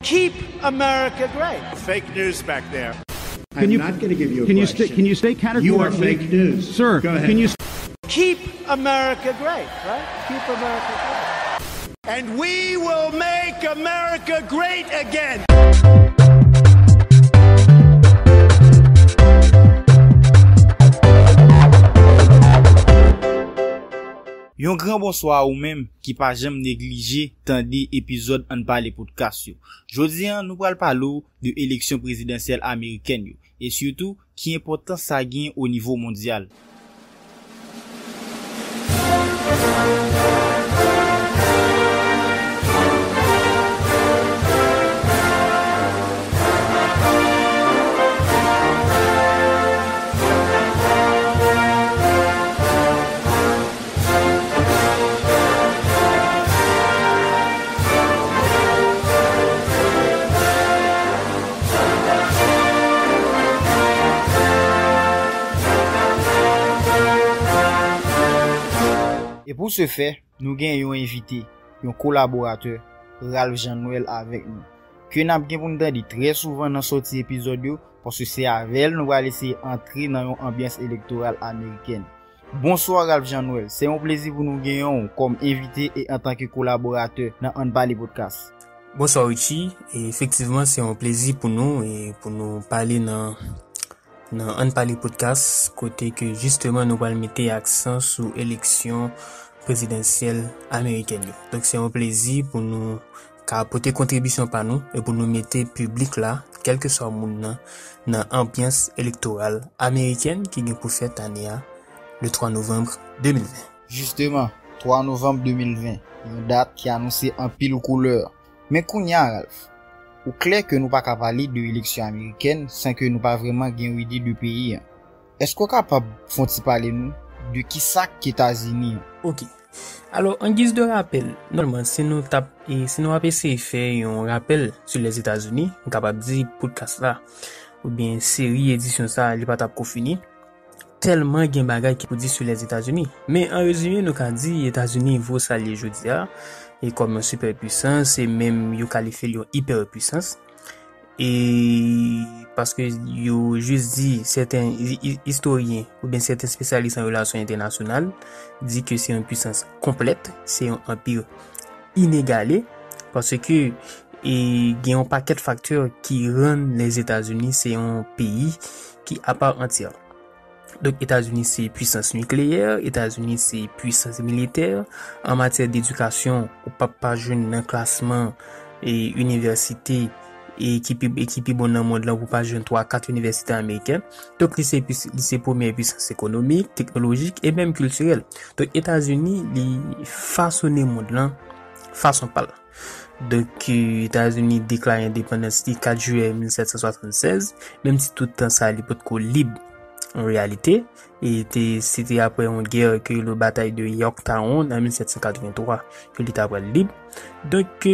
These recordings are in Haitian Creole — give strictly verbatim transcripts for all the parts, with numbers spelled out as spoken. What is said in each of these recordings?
Keep America great. Fake news back there. I'm not going to give you a Can you question. Stay, can you stay categorically? You are fake news. Sir, Go ahead. Can you Keep America great, right? Keep America great. And we will make America great again. Yon gran bonswa a ou menm ki pa janm neglije tande epizòd Ann Pale Podcast yo. Jodi a, nou pral pale w de eleksyon prezidansyèl amerikèn yo, e sitou ki enpòtans sa gen o nivo mondyal. E pou se fè, nou gen yon envite, yon kolaboratè, Ralph Jean Noël avèk nou, ke n ap gen pou n tande trè souvan nan sòti epizòd yo, paske se avè l nou pral eseye antre nan yon anbyans elektoral amerikèn. Bonswa Ralph Jean Noël, se yon plezi pou nou genyen w kòm envite e antanke kolaboratè nan Ann Pale Podcast. Bonswa Richie, e efektivman se yon plezi pou nou e pou nou pale nan nan Ann Pale Podcast, kote ke jisteman nou pral mete aksan sou eleksyon prezidansyèl amerikèn yo. Donk se yon plezi pou nou ka pote kontribisyon pa nou e pou nou mete piblik la, kèlkeswa moun nan, nan anbyans elektoral amerikèn ki gen pou fèt ane a, le twa novanm de mil ven. Jisteman, twa novanm de mil ven, yon dat ki anonse anpil koulè. Men kounye a, Ralph, ou klè ke nou pa ka pale de eleksyon amerikèn san ke nou pa vrèman gen yon ide de peyi an. Èske w kapab fè yon ti pale nou de kisa k Etazini an? Oke. Alò, an giz de rapèl, nòmalman, si nou t ap, e, si nou ap eseye fè yon rapèl sou Lèzetazini, m kapab di podcast la, oubyen seri edisyon sa, li pa t ap ko fini. Tèlman gen bagay ki pou di sou Lèzetazini. Men an rezime, nou ka di Etazini vo sa l ye jodi a, e kòm yon sipèpwisans, e menm yo kalifye l yon ipèpwisans. E paske yo jis di, sèten i- i- istoryen oubyen sèten espesyalis an relasyon entènasyonal di ke se yon pwisans konplèt, se yon anpi inegale, paske e gen yon pakèt faktè ki rann Lèzetazini se yon peyi ki apa antiyè. Donk Etazini se pwisans nikleyè, Etazini se pwisans militè. An matyè dedikasyon, ou p ap pa jwenn nan klasman e inivèsite e ki pi, e ki pi bon nan mond lan, ou pa jwenn twa, kat inivèsite ameriken. Donk li se pwis- li se premyè pwisans ekonomik, teknolojik e menm kiltirèl. Donk Etazini li fasone mond lan fason pa l. Donk, Etazini deklare endepandans li kat jiyè mil sèt san swasannsèz, menm si tout tan sa li potko lib an reyalite. E te, se te apre yon gè ke le batay de Yorktown an mil sèt san katrevenntwa ke li ta pral lib. Donk,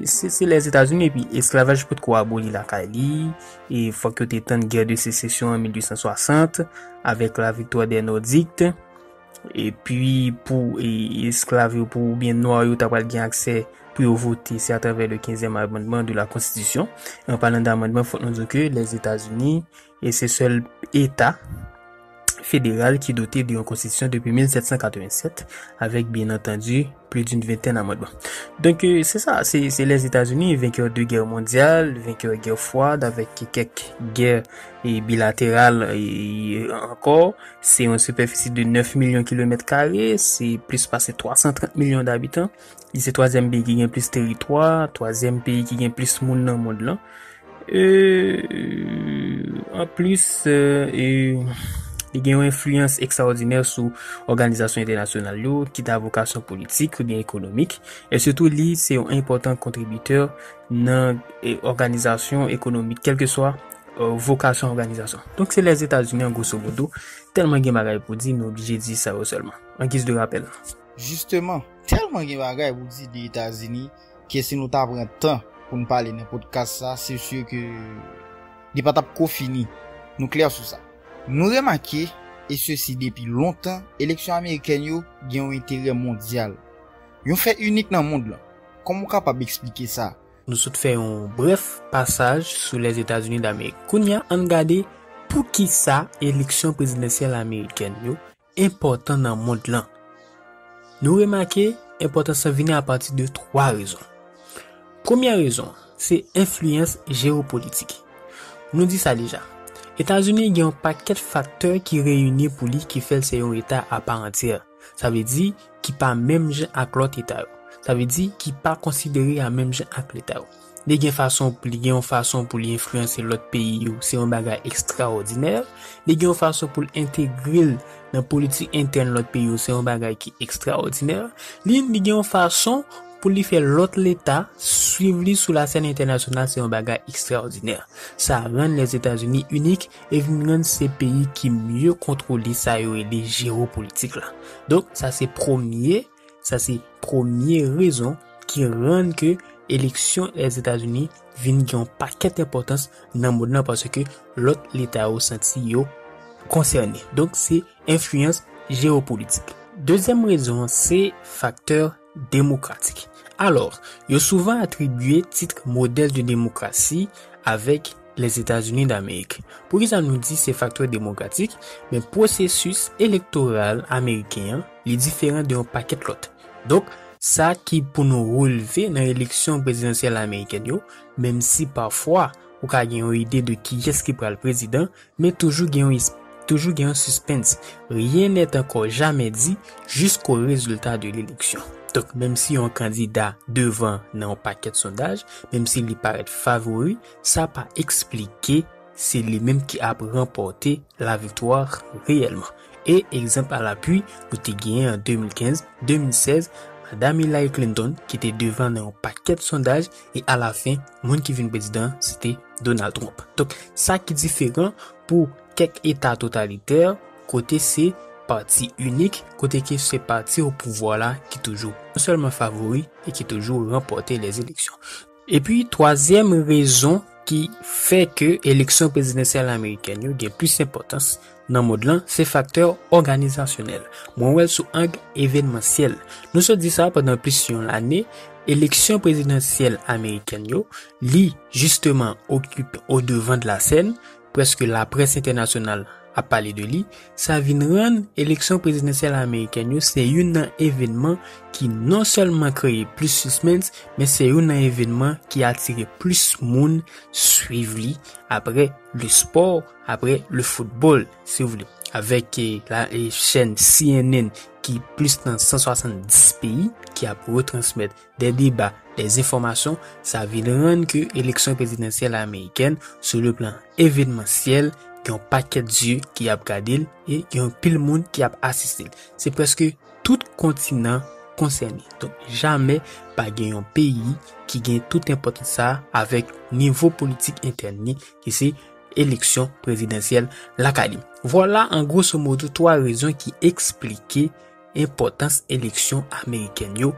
se, se Lèzetazini, epi esklavaj potko aboli lakay li, e fòk yo te tann gè de sesesyon an mil uit san swasant, avèk la viktwa dè Nòdik. Epi pou e, esklav yo pou oubyen nwa yo ta pral gen aksè pou yo vote, se atravè le kenzyèm amandman de la konstitisyon. E an palan de amandman, fòk nou di ke Lèzetazini e se sèl eta federal ki dote de yon konstitisyon depi mil sèt san katrevennsèt, avèk byen antandi plis d'une ventèn amandman. Donk e, se sa, se, se Lèzetazini, venkè de gè mondyal, venkè gè fwad, avèk kèk gè e bilateral e ankò. Se yon sipèfisi de nèf milyon kilomèt kare, se plis pase twa san trant milyon dabitan. Li se twazyèm peyi ki gen plis teritwa, twazyèm peyi ki gen plis moun nan mond lan. E, anplis, e, e, li gen yon enfliyans ekstraòdinè sou òganizasyon entènasyonal yo, kit a vokasyon politik oubyen ekonomik. E sitou, li se yon enpòtan kontribitè nan e, òganizasyon ekonomik, kèlkeswa e, vokasyon òganizasyon. Donk, se Lèzetazini, an gwoso modo, tèlman gen bagay pou di, nou oblije di sa yo sèlman, an giz de rapèl. Jisteman, tèlman gen bagay pou di de Etazini, ke si nou ta pran tan pou n pale nan podcast sa, se si ke li pa t ap ko fini. Nou klè sou sa. Nou remake, e sesi depi lontan, eleksyon amerikèn yo gen yon enterè mondyal. Yon fè inik nan mond lan. Kòman w kapab eksplike sa? Nou sot fè yon brèf pasaj sou Lèzetazini Damerik. Kounye a, ann gade poukisa eleksyon prezidansyèl amerikèn yo enpòtan nan mond lan. Nou remake enpòtans lan vini apati de twa rezon. Premyè rezon, se enfliyans jewopolitik. Nou di sa deja. Etazini gen yon pakèt faktè ki reyini pou li ki fè l se yon eta apa antyè. Sa vle di ki pa menm jan ak lòt eta yo. Sa vle di ki pa konsidere a menm jan ak leta yo. Li gen fason, li gen yon fason pou li enfliyanse lòt peyi yo, se yon bagay ekstraòdinè. Li gen yon fason pou l entegre l nan politik entèn lòt peyi yo, se yon bagay ki ekstraòdinè. Li, li gen yon fason pou li fè lòt leta swiv li sou lasèn entènasyonal, se yon bagay ekstraòdinè. Sa rann Lèzetazini inik e vin rann se peyi ki mye kontwole sa yo rele jewopolitik la. Donk, sa se premye, sa se premye rezon ki rann ke eleksyon Lèzetazini vin gen yon pakèt enpòtans nan mond lan, paske lòt leta yo santi yo konsène. Donk, se enfliyans jewopolitik. Dezyèm rezon an, se faktè demokratik. Alò, yo souvan atribye tit modèl de demokrasi avèk Lèzetazini Damerik. Poukisa nou di se faktè demokratik? Men pwosesis elektoral ameriken an, li diferan de yon pakèt lòt. Donk, sa ki pou nou relve nan eleksyon prezidansyèl amerikèn yo, menm si pafwa ou ka gen yon ide de kiyès ki pral prezidan, men toujou gen yon es-, toujou gen yon sispens. Rien n'est encore jamais dit jusqu'au résultat de l'élection. Donk, menm si yon kandida devan nan yon pakèt sondaj, menm si li parèt favori, sa pa eksplike se li menm ki ap ranpòte laviktwa reyèlman. E egzanp alapui, nou te genyen an de mil kenz, de mil sèz, Madam Hillary Clinton, ki te devan nan yon pakèt sondaj, e alafen, moun ki vin prezidan, se te Donald Trump. Donk, sa ki diferan pou kèk eta totalitè, kote se pati inik, kote ke se pati o pouvwa la ki toujou non sèlman favori e ki toujou ranpòte lèzeleksyon. Epi, twazyèm rezon ki fè ke eleksyon prezidansyèl amerikèn yo gen plis enpòtans nan mond lan, se faktè òganizasyonèl. Mwen wè l sou ang evenmansyèl. Nou sot di sa pandan plis yon lane, eleksyon prezidansyèl amerikèn yo, li, jisteman, okipe o devan de la sèn, prèske laprès entènasyonal ap pale de li, sa vin rann eleksyon prezidansyèl amerikèn yo se youn nan evenman ki non sèlman kreye plis sispens, men se youn nan evenman ki atire plis moun swiv li apre le spò, apre le foutbòl, si w vle. Avèk, eh, la, eh, chèn C N N ki plis nan san swasanndis peyi ki ap retransmèt de deba, de enfòmasyon, sa vin rann ke eleksyon prezidansyèl amerikèn, sou le plan evenmansyèl, gen yon pakèt zye ki ap gade l e gen yon pil moun ki ap asiste l. Se prèske tout kontinan konsène. Donk, jamè pa gen yon peyi ki gen tout enpòtans sa a avèk nivo politik entèn li, ki se eleksyon prezidansyèl lakay li. Vwala, an gwosomodo, twa rezon ki eksplike enpòtans eleksyon amerikèn yo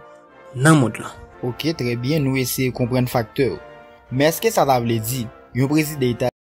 nan mond lan. Ok, trè byen, nou eseye konprann faktè yo. Men èske sa ta vle di yon prezidan eta